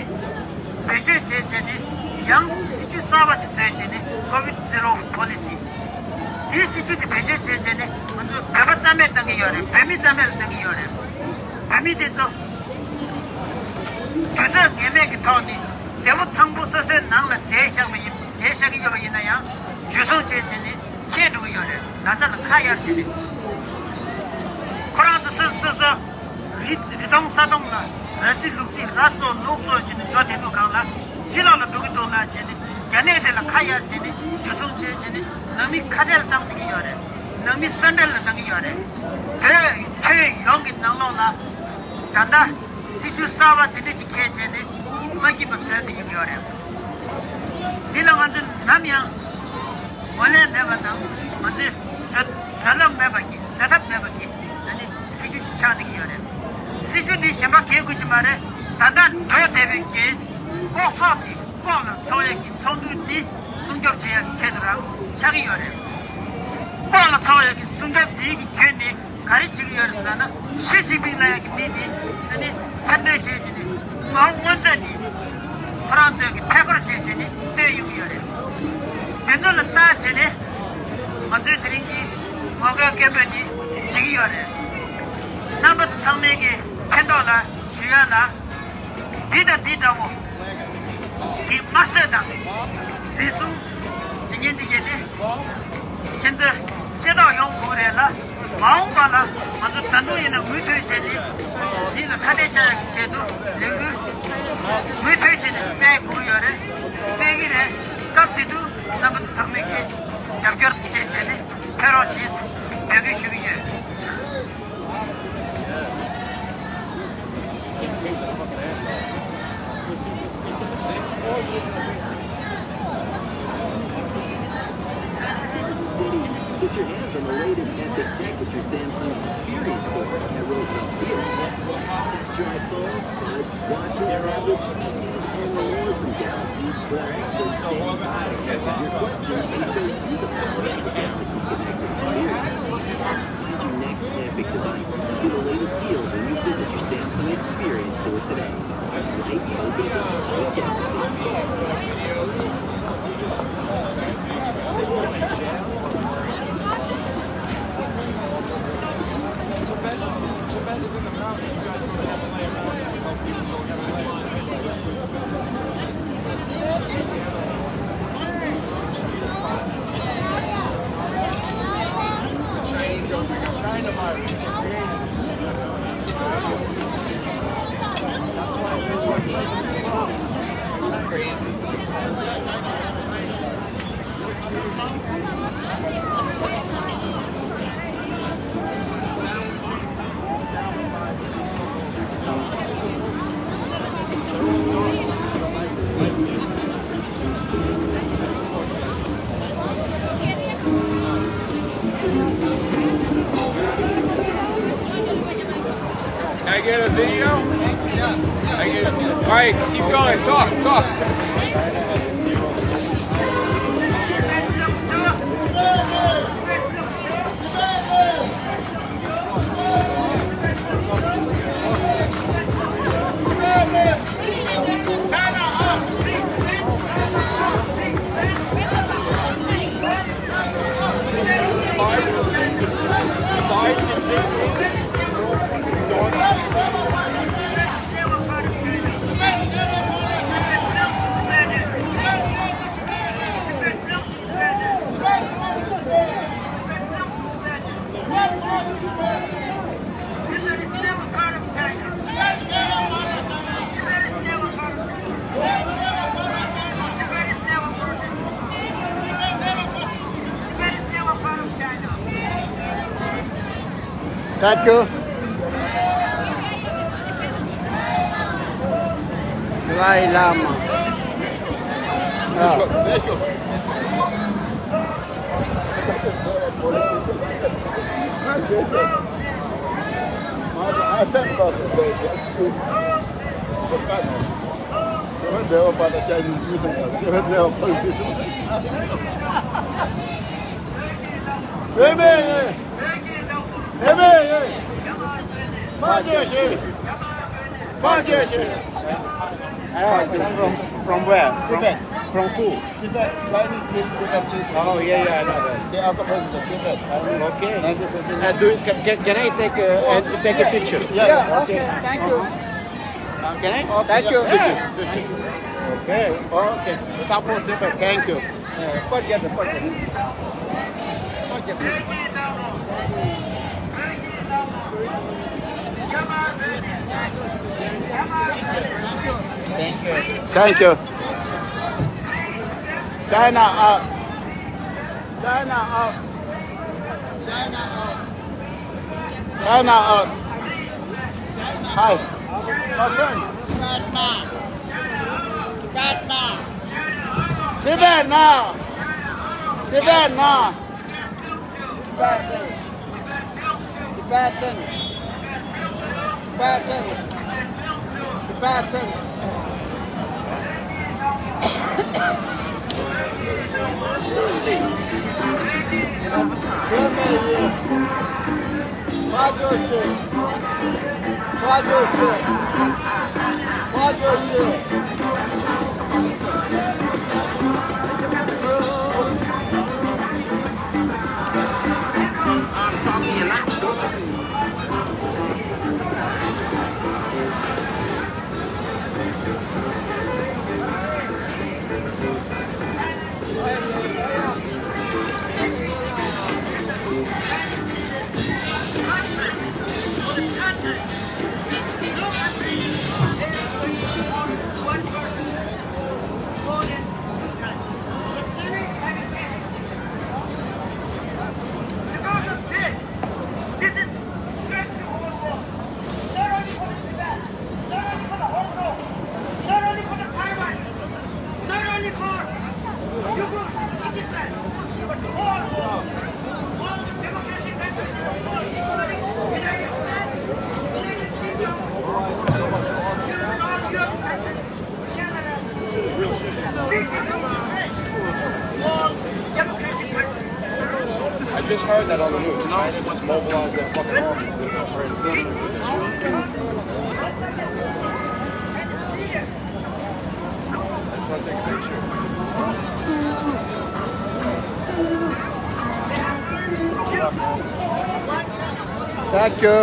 བེད་སྤྱོད་བྱས་བྱས་ནས་ཡང་སྲིད་ཇུས་གསར་པ་ཅིག་བཟོས་བྱས་ནས་Covid Zero Policy། དེའི་སྲིད་ཇུས་དེ་བེད་སྤྱོད་བྱས་བྱས་ནས་ང་ཚོ་བོད་པ་རྩ་མེད་བཏང་གི་ཡོད་རེད། བོད་མི་རྩ་མེད་ལ་བཏང་གི་ཡོད་རེད། བོད་མི་དེ་ཚོ་དུས་ཚོད་ངེས་མེད་ཀྱི་ཐོག་ནས་བདེ་པོ་ཐང་པོ་སོ་སོའི་ནང་ལ་བསྡད་བཞག་པ་ཡིན། བསྡད་བཞག་གི་ཡོད་པ་ཡིན་ན་ཡང་འཇུ་བཟུང་བྱས་བྱས་ནས་ཁྱེར་འགྲོ་གི་ཡོད་རེད། ན་ཚ་ལ་ཁ་གཡར་བྱས་ནས། ཁོ་རང་ཚོ་སོ་སོ་སོ་རི་རི་དོང་ས་དོང་ལ་ར་རྩི་ལུག་རྫི་ར་བཙོ་ལུག་བཙོ་བྱས་ནས་འགྲོ་བསྡད་འདུག་གང་ལ་ཕྱི་ལོགས་ལ་འགྲོ་གི་འདུག་ལབ་བྱས་ནས་རྒྱ་ནད་དེ་ལ་ཁ་གཡར་བྱས་ནས་འཇུ་བཟུང་བྱས་བྱས་ནས་ནང་མི་ཁ་བྲལ་བཏང་བསྡད་ཀྱི་ཡོད་རེད། ནང་མི་ས་འབྲལ་ལ་བཏང་གི་ཡོད་རེད། བོད་ཁྱོན་ཡོངས་ཀྱི་ནང་ལོགས་ལ་ད་ལྟ་སྲིད་ཇུས་གསར་པ་དེ་འདྲ་ཞིག་འཁྱེར་བྱས་ནས་མ་སྐྱིད་པ་བཟོས་བསྡད་ཀྱི་ཡོད་རེད། འདི་ལ་ང་ཚོས་ནམ་ཡང་ངོས་ལེན་མེད་པ་དང་། ང་ཚོས་བཟོད་བཟོད་ལམ་མེད་པ་གི། བཟོད་ཐབས་མེད་པ་གི་ཨ་ནི་སྲིད་ཇུས་ཤིག་ཆགས་བསྡད་ཀྱི་ཡོད་རེད། སྲིད་ཇུས་འདི་གཞན་པ་འགེལ་དགོས་ཀྱི་མ་རེད། ད་ལྟ་འགྲོ་བསྡད་པའི་གི་ལྐོག་ཚོགས་ཀྱི་ལྐོག་ལ་ཚོགས་ཡས་ཀྱི་ཚོགས་འདུ་འདི་སྲུང་སྐྱོབ་བྱེད་ཡས་ཀྱི་ཆེད་དུ་རང་ཆགས་ཀྱི་ཡོད་རེད། ལྐོག་ལ་ཚོགས་ཡས་ཀྱི་སྲུང་སྐྱོབ་འདི་གི་བརྒྱུད་ནས་ག་རེ་བྱེད་ཀྱི་ཡོད་རེད་ཟེར་ན། ཞི་ཅིན་ཕིང་ལབ་ཡག་གི་མི་དེ་ཨ་ནི་མཚན་འདོན་བྱས་བྱས་ནས་མའོ་དངོས་རྫས་དེ་ཁོ་རང་ཚོས་ཀྱི་ཐད་ཀར་བྱས་བྱས་ནས་སྟོན་ཡོང་གི་ཡོད་རེད། དེ་ཚོ་ལ་ལྟ་བྱས་ནས་ང་ཚོའི་དེ་རིང་གི་ངོ་རྒོལ་སྐད་འབོད་འདི་བྱེད་ཀྱི་ཡོད་རེད། རྣམ་པ་ཚོ་ཚང་མས་ཀྱི་ཕན་ཐོགས་ལ་ཞུ་ཡག་ལ། འདི་དང་འདི་འདྲ་བོ་གི་དམར་གསོད་དང་འཛིན་བཟུང་བྱེད་མཁན་འདི་གས་ནི་ཁྱེད་ཚོས་ཤེས་རྟོགས་ཡོང་དགོས་རེད་ལ། མ་འོངས་པ་ལ་ང་ཚོ་ད་དུང་ཡིན་ན་མུ་མཐུད་བྱས་ནས་འདི་ལ་ཁ་གཏད་བཅག་ཡག་གི་ཆེད་དུ་ལས་འགུལ་མུ་མཐུད་བྱས་ནས་སྤེལ་དགོས་ཡོད་རེད། སྤེལ་གྱི་རེད། སྐབས་དེ་དུས་རྣམ་པ་ཚོ་ཚང་མས་ཀྱི་རྒྱབ་སྐྱོར་བྱས་བྱས་ནས་ཕེབས་རོགས་བྱེད་ཟེར་འབོད་སྐུལ་ཞུ་གི་ཡོད། City. Put your hands on the latest epic tech at your Samsung Experience Store at Roosevelt Field. Test drive phones, buds, watches, P Cs, and more from Galaxy. We're actually standing by to answer your questions and show you the power of the Galaxy Connected Experience. Find your next epic device. See the latest deals when you visit your Samsung Experience Store today. That's right, open it up. Galaxy. Can I get a video? I get a, all right, keep going. Talk, talk. Thank you. Dalai Lama. Ah. Amen. Amen. From, from where? From, Tibet. From who? Tibet. Chinese people, Tibet people. Oh, yeah, yeah, I know that. They occupied the Tibet. Okay. Nineteen fifty-nine. Uh, do, can, can, can I take a, uh, take a picture? Yeah. Yeah, okay. Okay. Thank you. Uh, can I? Okay, thank you. Yeah. Pictures, pictures. Okay. Okay. Support Tibet. Thank you. Thank you. China up. China up. China up. China up. Hi. My friend. Tibet now. Tibet now. Tibet now. Tibet. Tibetan. Tibetan. Tibetan. Because of this, this is threat to our world. Not only for the Tibet, not only for the Hong Kong, not only for Uyghurs, Pakistan, but all, all the democratic countries of the world, including United States, United Kingdom, Europe, all Europe countries. I just heard that on the news. China just mobilized their fucking army. That's what they picture. Thank you.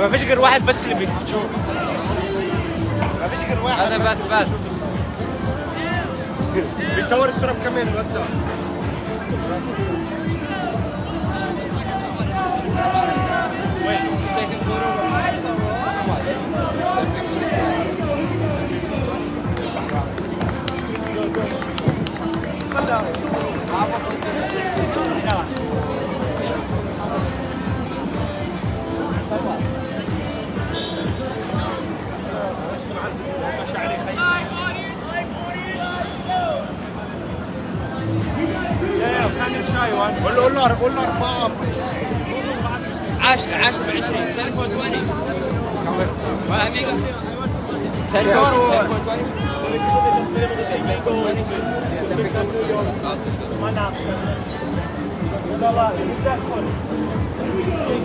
ما فيش غير واحد بس اللي بيشوف. ما فيش غير واحد. هذا بس، بس. بيصور الصورة بكاميرا الواد ده. عشرة، عشرة، عشرين، سالفة وتواني.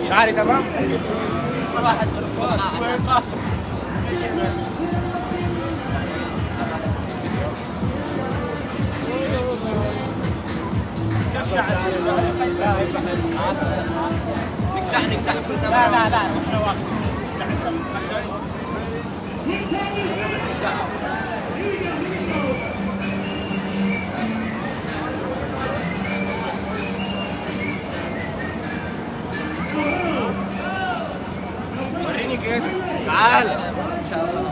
شعري تمام؟ نكسح، نكسح. لا، لا، لا. وريني كيف. تعال. ان شاء الله.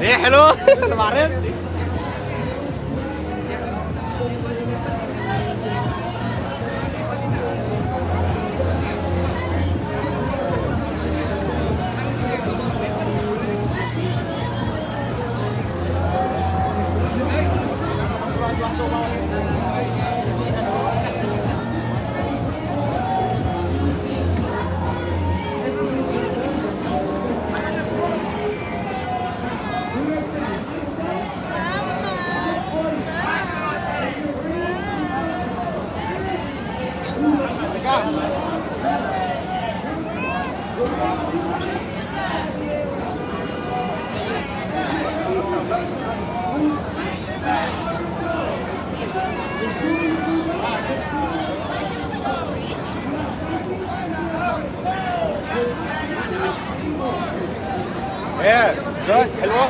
ايه حلو. ما عرفت. ايه، جاي، حلوة.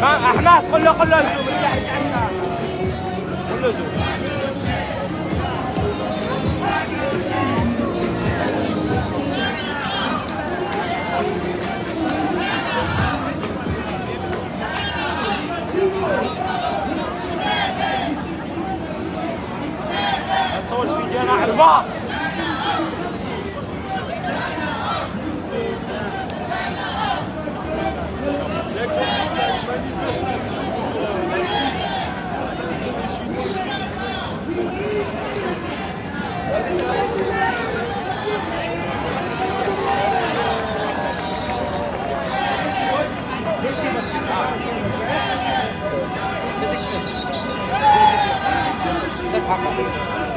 احمد، قل له، قل له شوف، رجع، رجع، رجع. قل له شوف. ما تصورش في جناح البحر.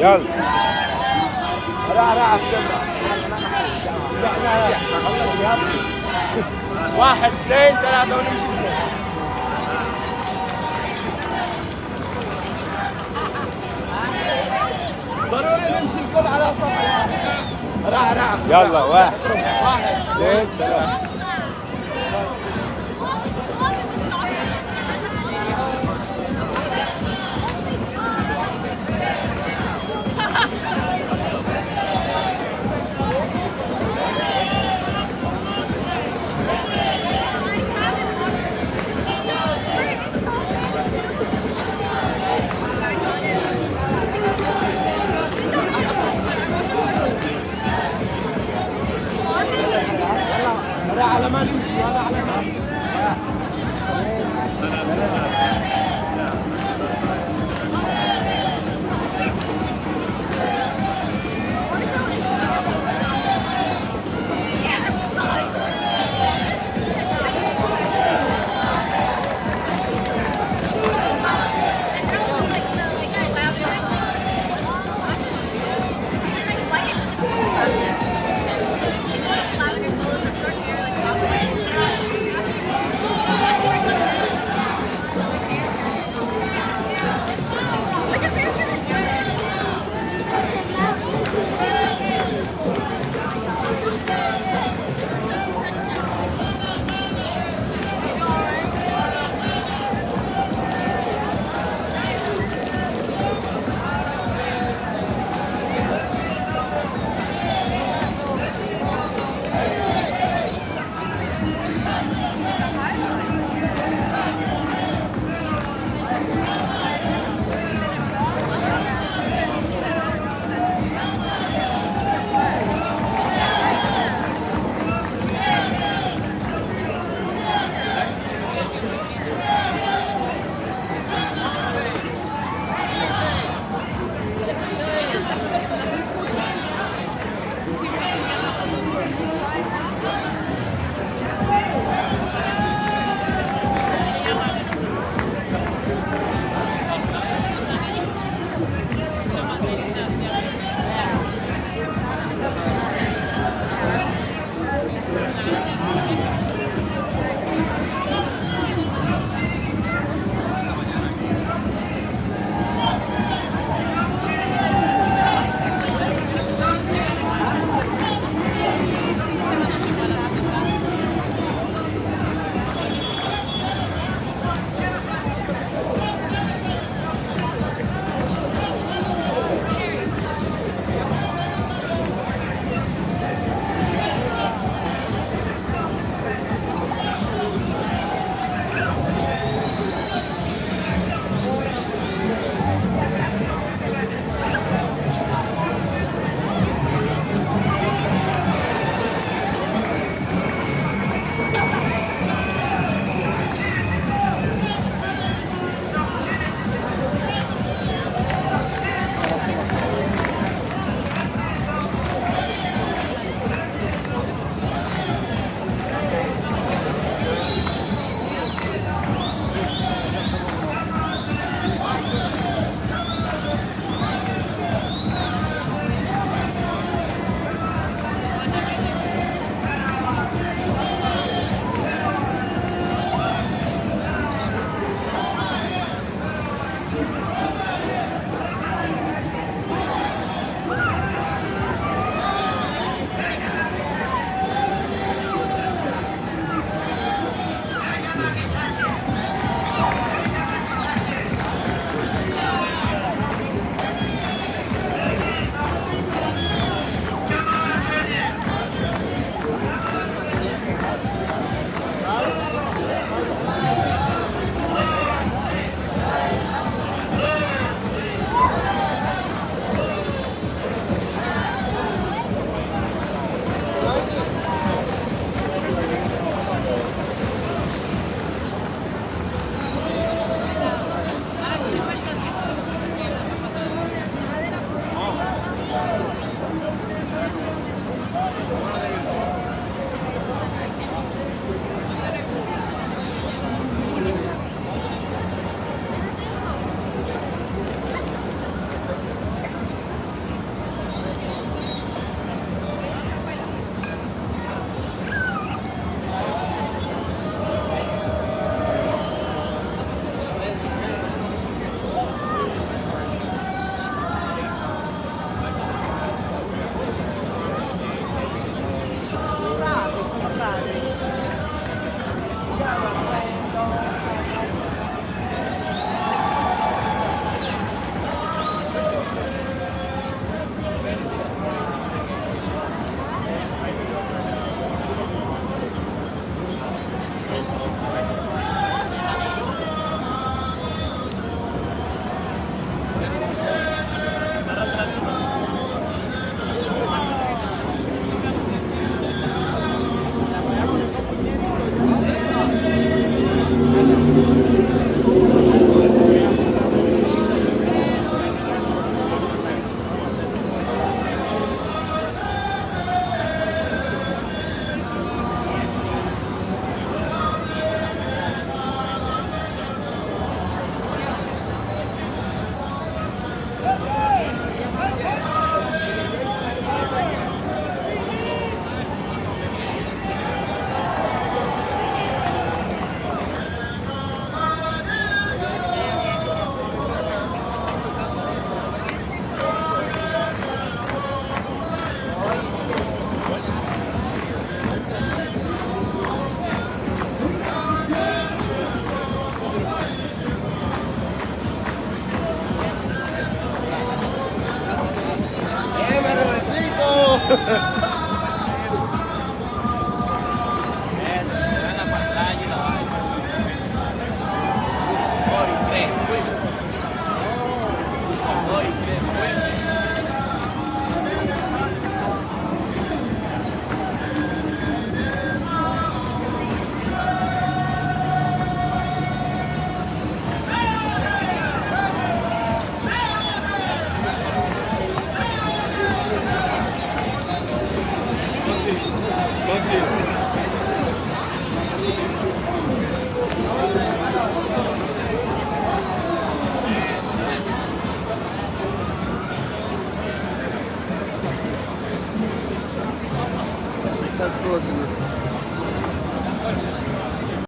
يلا. راح، راح، السبعة. واحد، اثنين، ثلاثة، ونمشي. ضروري نمشي الكل على صف. راح، راح. يلا، واحد. واحد. اثنين، ثلاثة.